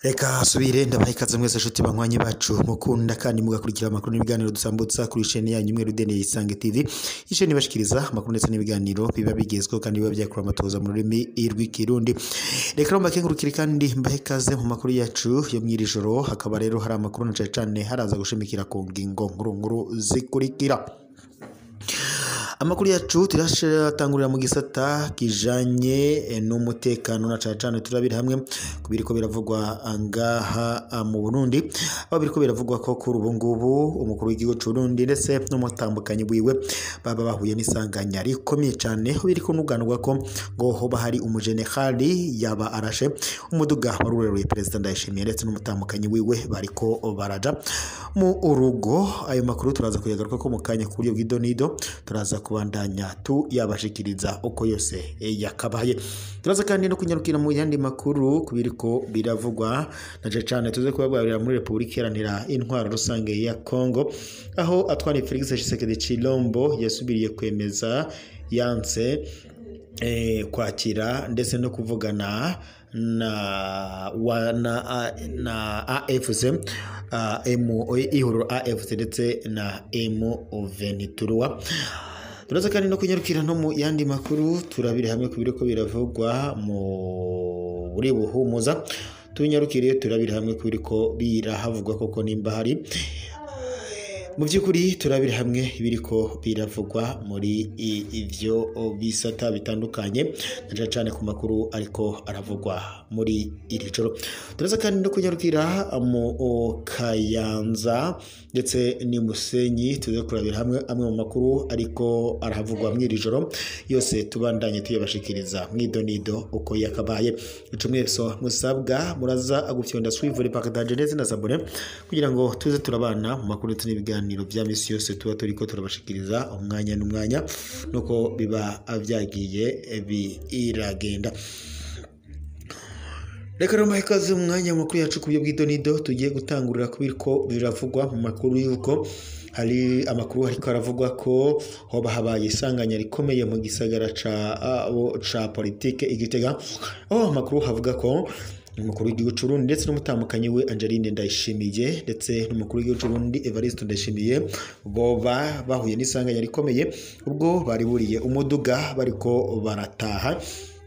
Reka subire ndabaha ikaze mwese nshuti banywanyi bacu mukunda kandi mugakurikira amakuru n'ibiganiro dusambutsa kuri chaîne yanyu imwe Rudene Isange TV. Isheni bashikiriza amakuru ndetse n'ibiganiro biba bigezweho kandi biba byakura amatoza mu rurimi rw'ikirundi. Reka rero mbakengurukire kandi mbahe ikaze mu makuru yacu yo mw'iri joro. Hakaba rero hari amakuru na cane cane haraza gushimikira ku ngingo nkuru nkuru zikurikira. Amakuru yacu turashatangurira mu gisata kijanye n'umutekano na cane cane turabira hamwe kubiriko biravugwa ngaha mu Burundi, aho biriko biravugwa ko kuri ubu ngubu umukuru w'igihugu c'u Burundi ndetse n'umutambukanyi wiwe baba bahuye n'isanganya rikomeye cane, aho biriko nuganurwa ko ngo hoba hari umujenerali yaba arashe umuduga warureruye Perezida Ndayishimiye ndetse n'umutambukanyi wiwe bariko baraja mu urugo. Ayo makuru turaza kuyagaruka ko mu kanya ku buryo bw'idonido, turaza kubandanya tu yabashikiriza uko yose yakabaye. Turaza kandi no kunyarukira mu yandi makuru kubiriko biravugwa na cane tuze kubabwira muri Republika Iharanira Intwaro Rusange ya Congo, aho Antoine Felix Tshisekedi Tshilombo yasubiriye kwemeza yanse kwakira ndetse no kuvugana na AFC ihuriro AFC ndetse na M23. Turaza kandi no kunyarukira no mu yandi makuru turabire hamwe kubiriko biravugwa mu buri buhumuza. Tunyarukire turabire hamwe kubiriko birahavugwa koko nimba hari mu by'ukuri, turabire hamwe ibiriko biravugwa muri ivyo bisata bitandukanye na cane ku makuru ariko aravugwa muri iri joro. Turaza kandi no kunyarukira mu Kayanza ndetse ni Musenyi, tuze kurabira hamwe amwe mu makuru ariko arahavugwa muri iri joro yose, tubandanye tuyabashikiriza mwidonido uko yakabaye. Ico mwese musabwa muraza agufyonda suivre, partage ndetse na s'abonner kugira ngo tuze turabana mu makuru ndetse n'ibiganiro vya misi yose tuba turiko turabashikiriza umwanya n'umwanya nuko biba vyagiye biragenda. Reka rero mbahe ikaze mu mwanya makuru yacu ku buryo bw'idonido. Tugiye gutangurira kubiriko biravugwa mu makuru yuko hari amakuru ariko aravugwa ko hoba habaye isanganya rikomeye mu gisagara ca politike Igitega, aho amakuru havuga ko umukuru w'igihugu c'u Burundi ndetse n'umutambukanyi we Angeline Ndayishimiye ndetse n'umukuru w'igihugu c'u Burundi Evariste Ndayishimiye boba bahuye n'isanganya rikomeye ubwo bari buriye umuduga bariko barataha,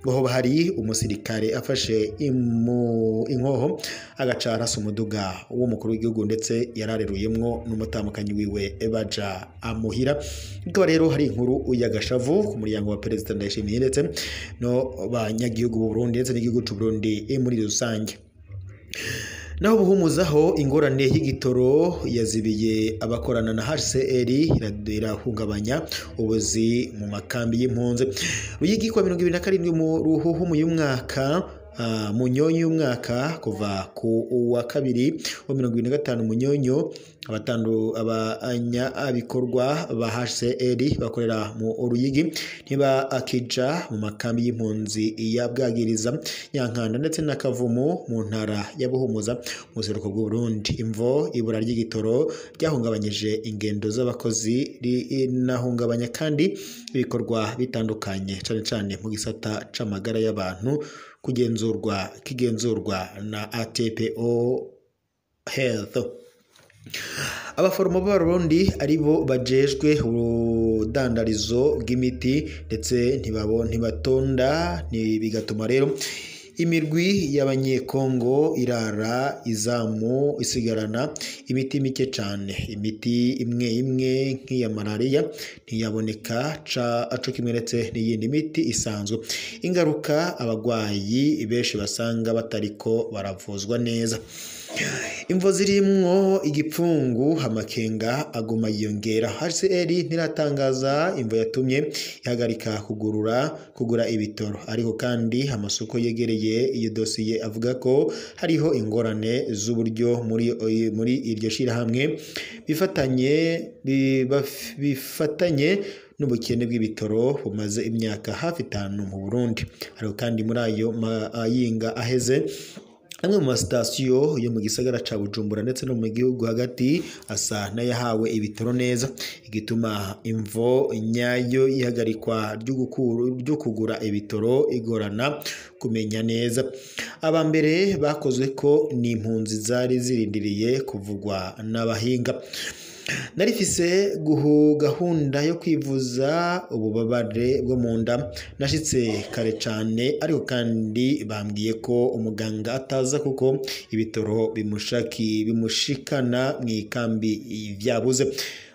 aho hari umusirikare afashe inkoho agaca arasa umuduga w'umukuru w'igihugu ndetse yarareruyemwo n'umutambukanyi wiwe baja amuhira. Ikaba rero hari inkuru y'agashavu ku muryango wa Perezida Ndayishimiye ndetse no banyagihugu b'u Burundi ndetse n'igihugu c'u Burundi muri rusange. Naho buhumuzaho ingorane y'igitoro yazibiye abakorana na HCR irahungabanya ubuzi mu makambi y'impunzi. Ruyigi kwa 27 mu ruhuhumu y'umwaka munyonyo y'umwaka kuva ku wa kabiri wa 25 munyonyo, abanyabikorwa ba HCR bakorera mu Ruyigi ntiba akija mu makambi y'impunzi ya Bwagiriza, Nyankanda ndetse na Kavumu mu ntara ya Buhumuza mu buseruko bw'u Burundi. Imvo ibura ry'igitoro ryahungabanyije ingendo z'abakozi rinahungabanya kandi ibikorwa bitandukanye cane cane mu gisata c'amagara y'abantu kugenzurwa kigenzurwa na ATPO Health. Abaforomo b'Abarundi aribo bajejwe urudandarizo bw'imiti ndetse ntibatonda, bigatuma rero imirwi y'abanyekongo irara izamu isigarana imiti mike cane. Imiti imwe imwe nk'iya malaria ntiyaboneka aco kimwe ndetse n'iyindi miti isanzwe. Ingaruka abagwayi benshi basanga batariko baravuzwa neza. Imvo zirimwo igipfungu amakenga aguma yiyongera. HCR ntiratangaza imvo yatumye ihagarika kugura ibitoro, ariko kandi amasoko yegereye iyo dosiye avuga ko hariho ingorane z'uburyo muri iryo shirahamwe bifatanye n'ubukene bw'ibitoro bumaze imyaka hafi 5 mu Burundi. Ariko kandi muri ayo mayinga aheze Amwe mu masitasiyo yo mu gisagara ca Bujumbura ndetse no mu gihugu hagati asa n'ayahawe ibitoro neza, igituma imvo nyayo y'ihagarikwa ryo kugura ibitoro igorana kumenya neza. Aba mbere bakozwe ko ni impunzi zari zirindiriye kuvugwa n'abahinga. Narifise gahunda yo kwivuza ububabare bwo mu nda, nashitse kare cane, ariko kandi bambwiye ko umuganga ataza kuko ibitoro bimushikana mw'ikambi vyabuze.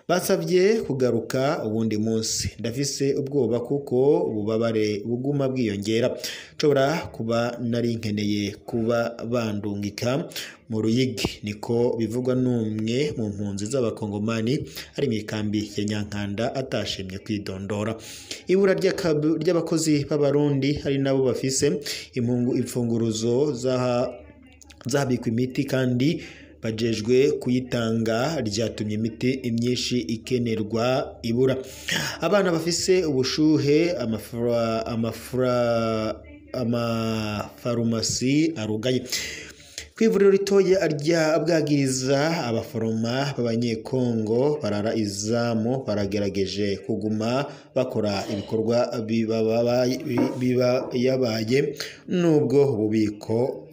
Basavye kugaruka uwundi munsi. Ndafise ubwoba kuko ububabare buguma bwiyongera, nshobora kuba nari nkeneye kuba bandungika mu Ruyigi, niko bivugwa n'umwe mu mpunzi z'abakongomani ari mw'ikambi ya Nyankanda atashimye kwidondora. Ibura ry'abakozi b'abarundi hari nabo bafise imfunguruzo zahabikwa imiti kandi bajejwe kuyitanga ryatumye imiti myinshi ikenerwa ibura. Abana bafise ubushuhe amafarumasi arugaye. Kw'ivuriro ritoya rya Bwagiriza abaforoma b'abanyekongo barara izamu baragerageje kuguma bakora ibikorwa bibayabaye nubwo ububiko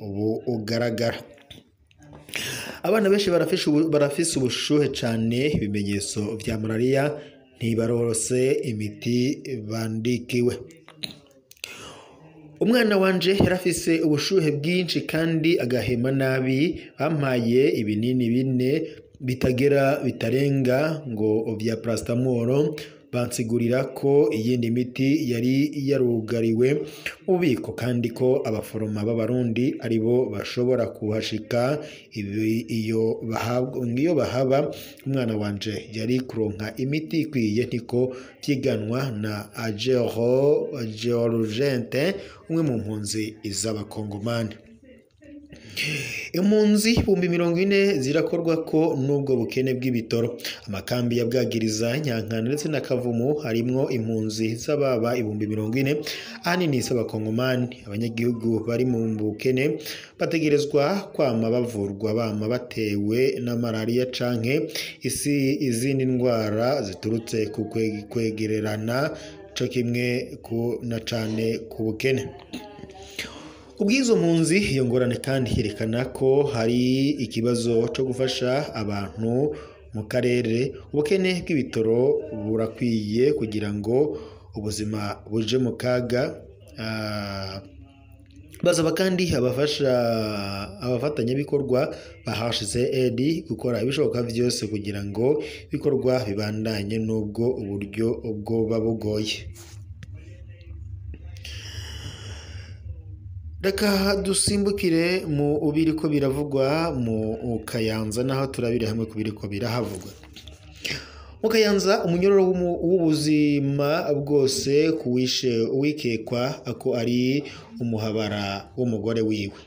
bugaragara. Abana benshi barafise ubushuhe cane, ibimenyetso vya malaria, ntibarose imiti bandikiwe. Umwana wanje yarafise ubushuhe bwinshi kandi agahema nabi, bampaye ibinini 4 bitagera bitarenga ngo vya paracetamol, bansigurira ko iyindi miti yari yarugariwe mu bubiko kandi ko abaforoma b'abarundi aribo bashobora kuhashika iyo bahaba. Umwana wanje yari kuronka imiti ikwiye, niko vyiganwa na Georgente, umwe mu mpunzi z'abakongomani. Impunzi 40,000 zirakorwa ko nubwo bukene bw'ibitoro. Amakambi ya Bwagiriza, Nyankanda ndetse na Kavumu harimwo impunzi z'ababa 40,000, ahanini z'abakongomani. Abanyagihugu bari mu bukene bategerezwa kwama bavurwa bama batewe na malaria canke izindi ndwara ziturutse ku kwegererana, co kimwe na cane ku bukene. Ubwizo mpunzi iyo ngorane kandi yerekana ko hari ikibazo co gufasha abantu mu karere. Ubukene bw'ibitoro burakwiye kugira ngo ubuzima buje mu kaga. Basaba kandi abafatanyabikorwa ba HCR gukora ibishoboka vyose kugira ngo ibikorwa bibandanye nubwo uburyo bwoba bugoye. Reka dusimbukire mu biriko biravugwa mu Kayanza, naho turabire hamwe ku biriko birahavugwa. Mu Kayanza umunyororo w'ubuzima bwose kuwishe uwikekwa ko ari umuhabara w'umugore wiwe.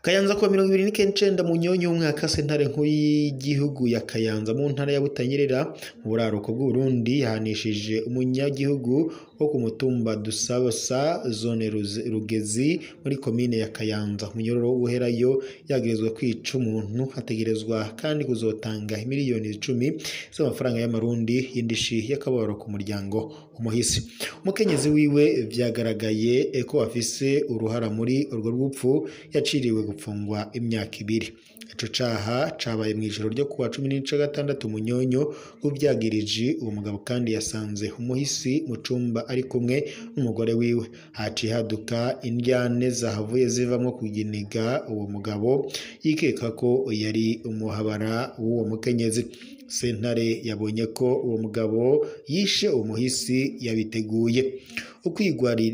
Kayanza kuwa 29 mu nyonyo y'umwaka, sentare nkuru y'igihugu ya Kayanza mu ntara ya Butanyerera mu buraruko bw'Uburundi yahanishije umunyagihugu wo ku mutumba Dusabasa zone Rugezi muri komine ya Kayanza umunyororo wo guherayo yagerezwa kwica umuntu, ategerezwa kandi kuzotanga miliyoni 10 z'amafaranga y'amarundi y'indishi y'akababaro ku muryango umuhisi. Umukenyezi wiwe vyagaragaye ko afise uruhara muri urwo rw'upfu, yaciriwe gupfungwa imyaka 2. Ico caha cabaye mw'ijoro ryo kuwa 16 Munyonyo uvyagirije uwo mugabo kandi yasanze umuhisi mu cumba ari kumwe n'umugore wiwe. Haciye haduka indyane zahavuye zivamwo kuginiga uwo mugabo yikeka ko yari umuhabara w'uwo mukenyezi. Sentare yabonye ko uwo mugabo yishe umuhisi yabiteguye.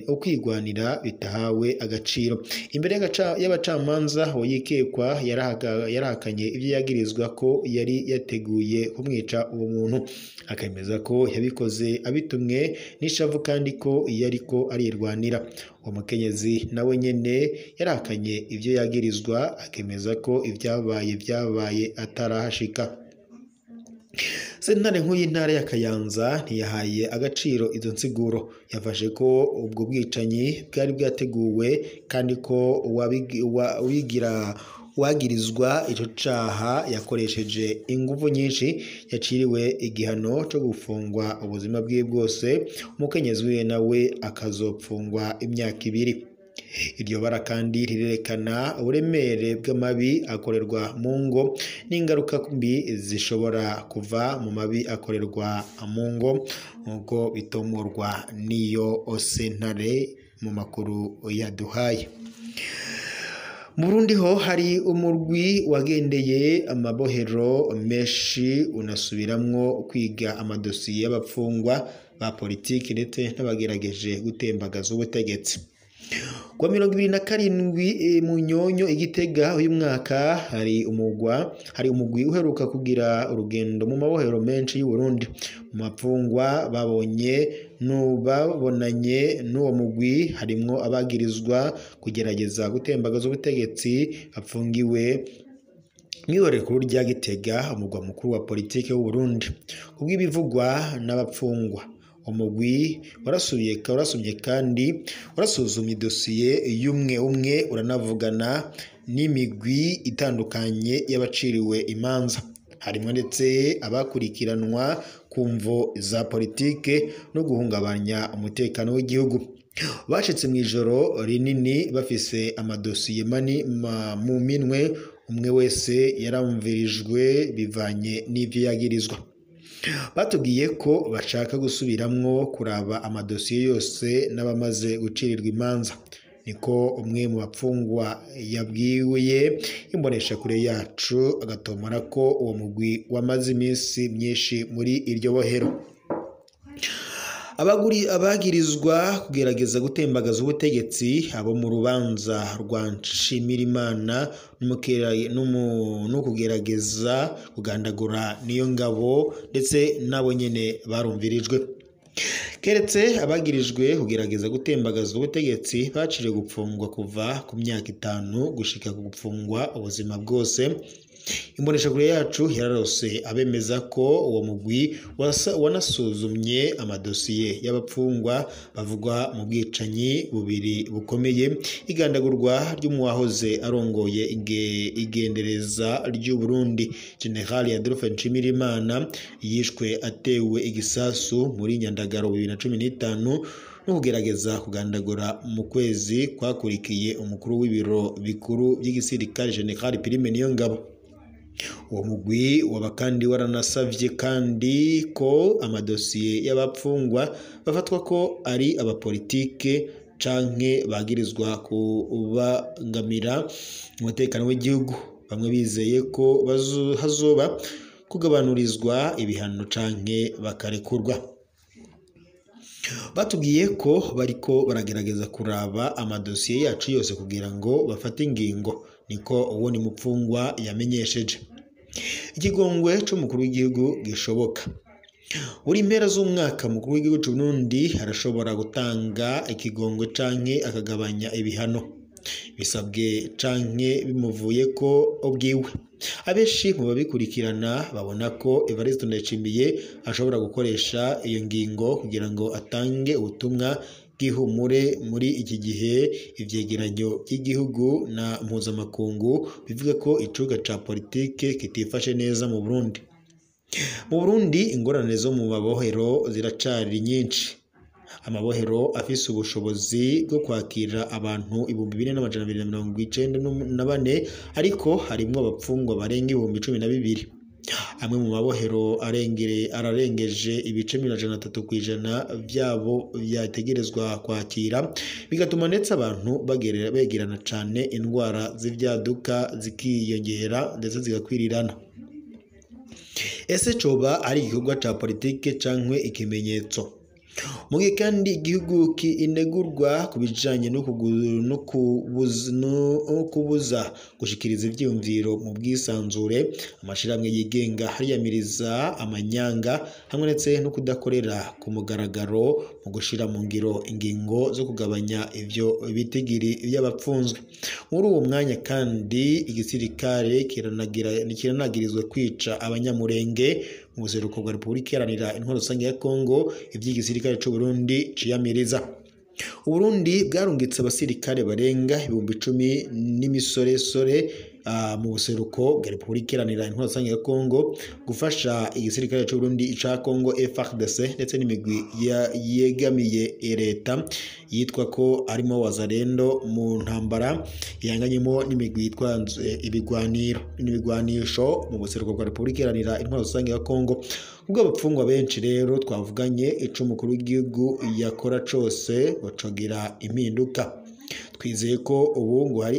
Ukwigwanira bitahawe agaciro. Imbere y'abacamanza uwo yikekwa yarahakanye ibyo yagirizwa ko yari yateguye kumwica uwo muntu, akemeza ko yabikoze abitumwe n'ishavu kandi ko yariko arirwanira. Uwo mukenyezi nawe nyene yarahakanye ibyo yagirizwa, akemeza ko ibyabaye byabaye atarahashika. Sentare nkuru y'intara ya Kayanza ntiyahaye agaciro izo nsiguro, yafashe ko ubwo bwicanyi bwari bwateguwe kandi ko uwagirizwa ico caha yakoresheje inguvu nyinshi, yaciriwe igihano co gufungwa ubuzima bwiwe bwose, umukenyezi wiwe nawe akazopfungwa imyaka 2. Iryo bara kandi rirerekana uburemere bw'amabi akorerwa mu ngo n'ingaruka mbi zishobora kuva mu mabi akorerwa mu ngo, nk'uko bitomorwa n'iyo sentare mu makuru yaduhaye. Mu Burundi ho hari umurwi wagendeye amabohero menshi unasubiramwo kwiga amadosiye y'abapfungwa ba politiki ndetse n'abagerageje gutembagaza ubutegetsi. Kuwa 27 Munyonyo Igitega uyu mwaka hari umugwi uheruka kugira urugendo mu mabohero menshi y'u Burundi. Mu bapfungwa babonye n'ubabonanye n'uwo mugwi harimwo abagirizwa kugerageza gutembagaza ubutegetsi bapfungiwe mw'iborero rikuru rya Gitega, umugwa mukuru wa politike w'u Burundi. Kubw'ibivugwa n'abapfungwa, umugwi warasumye kandi warasuzumye idosiye y'umwe umwe, uranavugana n'imigwi itandukanye y'abaciriwe imanza, harimwo ndetse abakurikiranwa ku mvo za politike no guhungabanya umutekano w'igihugu. Bashitse mw'ijoro rinini bafise amadosiye mani mu minwe, umwe wese yaramvirijwe bivanye n'ivyo yagirizwa. Batubwiye ko bashaka gusubiramwo kuraba amadosiye yose n'abamaze gucirirwa imanza, niko umwe mu bapfungwa yabwiye imboneshakure yacu, agatomora ko uwo mugwi wamaze iminsi myinshi muri iryo bohero. Abagirizwa kugerageza gutembagaza ubutegetsi abo mu rubanza rwa Nshimirimana no kugerageza kugandagura niyo ngabo ndetse nabo nyene barumvirijwe. Keretse abagirijwe kugerageza gutembagaza ubutegetsi baciriwe gupfungwa kuva ku myaka 5 gushika ku gupfungwa ubuzima bwose. Imboneshakure yacu yararose abemeza ko uwo mugwi wanasuzumye amadosiye y'abapfungwa bavugwa mu bwicanyi bubiri bukomeye, igandagurwa ry'umuwahoze arongoye igendereza ry'u Burundi General Adolphe Nshimirimana yishwe atewe igisasu muri Nyandagaro 2015 no kugerageza kugandagura mu kwezi kwakurikiye umukuru w'ibiro bikuru by'igisirikare General Prime Niyongabo. Uwo mugwi waba kandi waranasavye kandi ko amadosiye y'abapfungwa bafatwa ko ari abapolitike canke bagirizwa kubangamira umutekano w'igihugu, bamwe bizeye ko hazoba kugabanurizwa ibihano canke bakarekurwa. Batubwiye ko bariko baragerageza kuraba amadosiye yacu yose kugira ngo bafate ingingo, niko uwo ni mupfungwa yamenyesheje. Ikigongwe c'umukuru w'igihugu gishoboka. Buri mpera z'umwaka umukuru w'igihugu c'u Burundi arashobora gutanga ikigongwe canke akagabanya ibihano bisabwe canke bimuvuye ko ubwiwe. Abenshi mu babikurikirana babona ko Evariste Ndayishimiye ashobora gukoresha iyo ngingo kugira ngo atange ubutumwa bw'ihumure muri iki gihe ivyegeranyo by'igihugu na mpuzamakungu bivuga ko icuga ca politike kitifashe neza mu Burundi. Mu Burundi ingorane zo mu mabohero ziracari nyinshi. Amabohero afise ubushobozi bwo kwakira abantu 4294, ariko harimwo abapfungwa barenga 12000. Amwe mu mabohero ararengeje ibice 300% vyabo vyategerezwa kwakira, bigatuma ndetse abantu begerana cane, indwara z'ivyaduka zikiyongera ndetse zigakwirirana. Ese coba ari igikorwa ca politike canke ikimenyetso? Mu gihe kandi igihugu kinegurwa ku bijanye no kubuza gushikiriza ivyiyumviro mu bwisanzure, amashirahamwe yigenga hariyamiriza amanyanga hamwe ndetse no kudakorera ku mugaragaro mu gushira mu ngiro ingingo zo kugabanya ivyo bitigiri by'abapfunzwe. Muri uwo mwanya kandi igisirikare kiranagirizwa kwica abanyamurenge mu buseruko bwa Repubulika Iharanira Intwaro Rusange ya Kongo, ivy'igisirikare c'u Burundi ciyamiriza. Uburundi bwarungitse abasirikare barenga 10,000 n'imisoresore mu buseruko bwa Repubulika Iharanira Intwaro Rusange ya Kongo gufasha igisirikare c'u Burundi ca Kongo FARDC ndetse n'imigwi yegamiye leta yitwa ko arimo Wazalendo mu ntambara ihanganyemo n'imigwi yitwanze ibigwaniro n'ibigwanisho mu buseruko bwa Repubulika Iharanira Intwaro Rusange ya Kongo. Ubwo abapfungwa benshi rero twavuganye ico umukuru w'igihugu yakora cose bacogira impinduka. Twizeye ko ubu ngo hari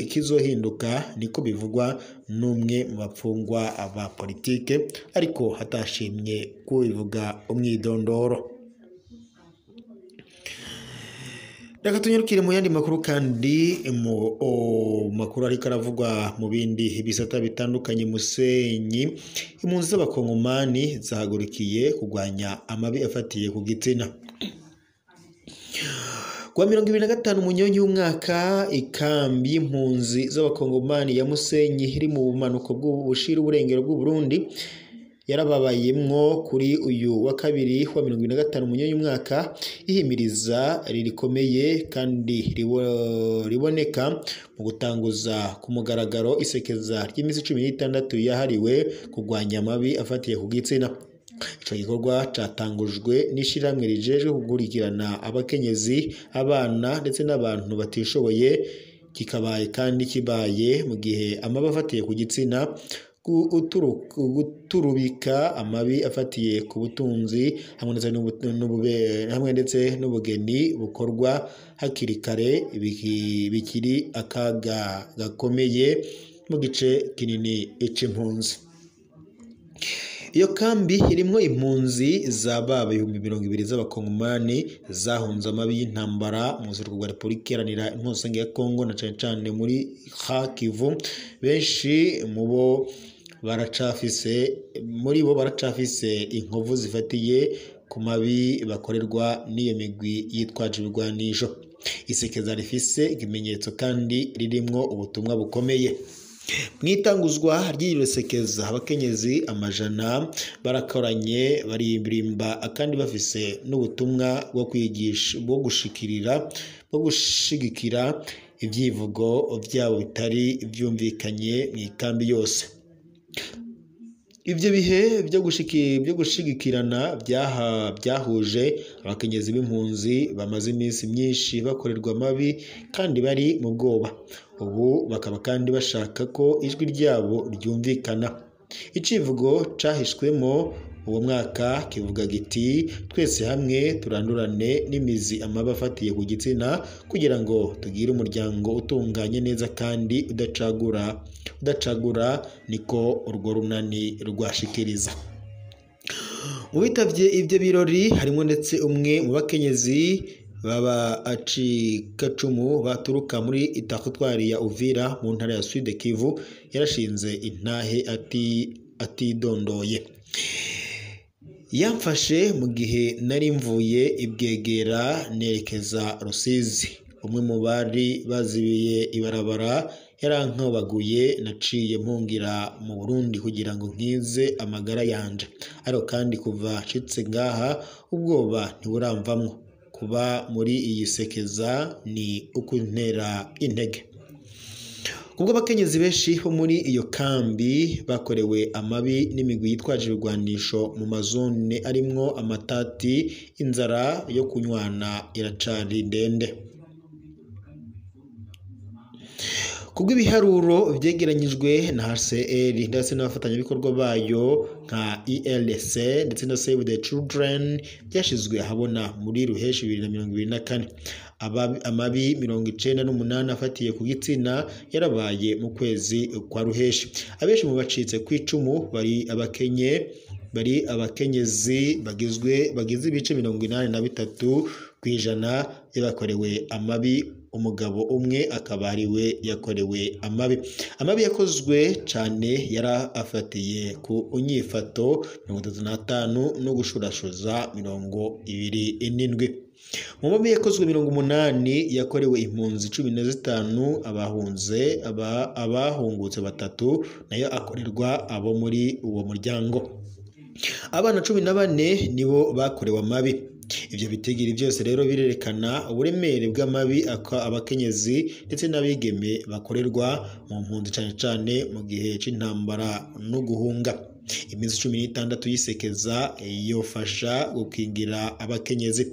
ikizohinduka, niko bivugwa n'umwe mu bapfungwa ba politike, ariko hatashimye kubivuga umwidondoro. Reka tunyarukire mu yandi makuru kandi mu makuru ariko aravugwa mu bindi bisata bitandukanye. Musenyi, impunzi z'abakongomani zahagurukiye kurwanya amabi afatiye ku gitsina. Kuwa 25 Munyonyi w'umwaka, ikambi y'impunzi z'abakongomani ya Musenyi iri mu bumanuko bw'ubushira uburengero bw'u Burundi yarababayemwo kuri uyu wa kabiri wa 25 Munyonyi w'umwaka ihimiriza ririkomeye kandi riboneka mu gutanguza ku mugaragaro isekeza ry'iminsi 16 yahariwe kurwanya amabi afatiye ku gitsina. Ico gikorwa catangujwe n'ishirahamwe rijejwe gukurikirana abakenyezi, abana ndetse n'abantu batishoboye, kikabaye kandi kibaye mu gihe amabi afatiye ku gitsina, guturubika amabi afatiye ku butunzi hamwe ndetse n'ubugeni bukorwa hakiri kare bikiri akaga gakomeye mu gice kinini c'impunzi. Iyo kambi irimwo impunzi zababa 20,000 z'abakongomani zahunze amabi y'intambara mu buseruko bwa Repubulika Iharanira Intwaro Rusange ya Kongo na cane cane muri Kivu. Benshi mu bo baracafise inkovu zifatiye ku mabi bakorerwa n'iyo migwi yitwaje ibigwanisho. Isekeza rifise ikimenyetso kandi ririmwo ubutumwa bukomeye. Mwitanguzwa ry'iryo sekeza, abakenyezi amajana barakoranye baririmba kandi bafise n'ubutumwa bwo kwigisha, bwo gushigikira ivyivugo vyabo bitari vyumvikanye mu ikambi yose. Ivyo bihe byo gushigikirana byahuje abakenyezi b'impunzi bamaze iminsi myinshi bakorerwa amabi kandi bari mu bwoba. Ubu bakaba kandi bashaka ko ijwi ryabo ryumvikana. Icivugo cahishwemo uwo mwaka kivuga giti: twese hamwe turandurane n'imizi amabi afatiye ku gitsina kugira ngo tugire umuryango utunganye neza kandi udacagura, niko urwo runani rwashikiriza. Mu bitavye ivyo birori harimo ndetse umwe mu bakenyezi baba acikacumu baturuka muri itakutwari ya Uvira mu ntara ya Sud Kivu, yarashinze intahe atidondoye. Yamfashe mu gihe nari mvuye ibwegera nerekeza Rusizi. Umwe mu bari bazibiye ibarabara yarankobaguye, naciye mpungira mu Burundi kugira ngo nkize amagara yanje. Ariko kandi kuva nshitse ngaha ubwoba ntiburamvamwo. Kuba muri iyi sekeza ni ukuntera intege. Kubwo abakenyezi benshi bo muri iyo kambi bakorewe amabi n'imigwi yitwaje ibigwanisho mu mazone arimwo amatati, inzara yo kunywana iracari ndende. Kubwo ibiharuro vyegeranyijwe na HCR ndetse n'abafatanyabikorwa bayo nka ELC ndetse na Save the Children byashizwe ahabona muri Ruheshi 2024, amabi 98 afatiye ku gitsina yarabaye mu kwezi kwa Ruheshi. Abenshi mu bacitse kw'icumu bari abakenyezi bagize ibice 83% y'abakorewe amabi, umugabo umwe akaba ariwe yakorewe amabi. Amabi yakozwe cane yari afatiye ku unyifato 35 no gushurashuza 27. Mu mabi yakozwe 80 yakorewe impunzi 15, abahunze abahungutse 3 nayo akorerwa abo muri uwo muryango. Abana 14 nibo bakorewe amabi. Ivyo bitigiri byose rero birerekana uburemere bw'amabi abakenyezi ndetse n'abigeme bakorerwa mu mpunzi, cane cane mu gihe c'intambara no guhunga. Iminsi 16 y'isekeza yofasha gukingira abakenyezi.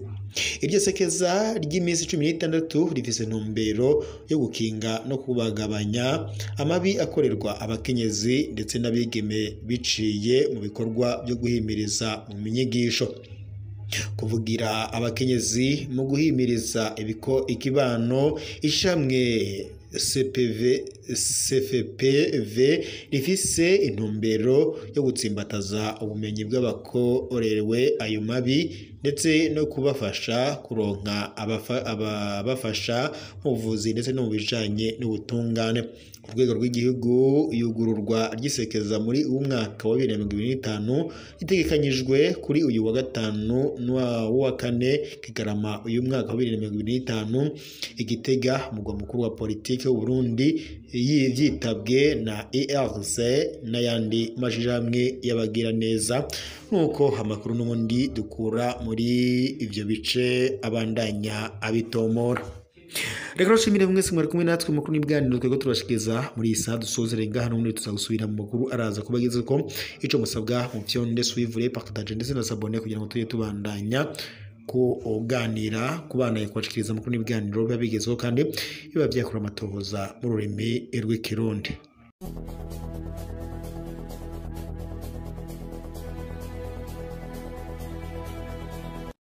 Iryo sekeza ry'iminsi 16 rifise intumbero yo gukinga no kubagabanya amabi akorerwa abakenyezi ndetse n'abigeme biciye mu bikorwa byo guhimiriza mu nyigisho, kuvugira abakenyezi mu guhimiriza ikibano. Ishamwe CPV CFPV rifise intumbero yo gutsimbataza ubumenyi bw'abakorewe ayo mabi ndetse no kubafasha kuronka ababafasha mu buvuzi ndetse no mu bijanye n'ubutungane. Ku rwego rw'igihugu, iyugururwa ry'isekeza muri uwu mwaka wa 2025 ritegekanyijwe kuri uyu wa gatanu n'uwa kane Kigarama uyu mwaka wa 2025 i Gitega, umugwa mukuru wa politike w'u Burundi, vyitabwe na ERC n'ayandi mashirahamwe y'abagiraneza, nk'uko amakuru n'ubundi dukura muri ivyo bice abandanya abitomora. Reka nshimire mwese mwari kumwe natwe makuru n'ibiganiro twego turabashikiriza muri iyi saha. Dusozere ngaha, n'ubundi tuzagusubira mu makuru araza kubageza ko ico musabwa mu vyonde suivre, partage ndetse na s'abonner kugira ngo tujye tubandanya kuganira kubana kubashikiriza amakuru n'ibiganiro biba bigezweho kandi biba byakora amatohoza mu rurimi rw'Ikirundi.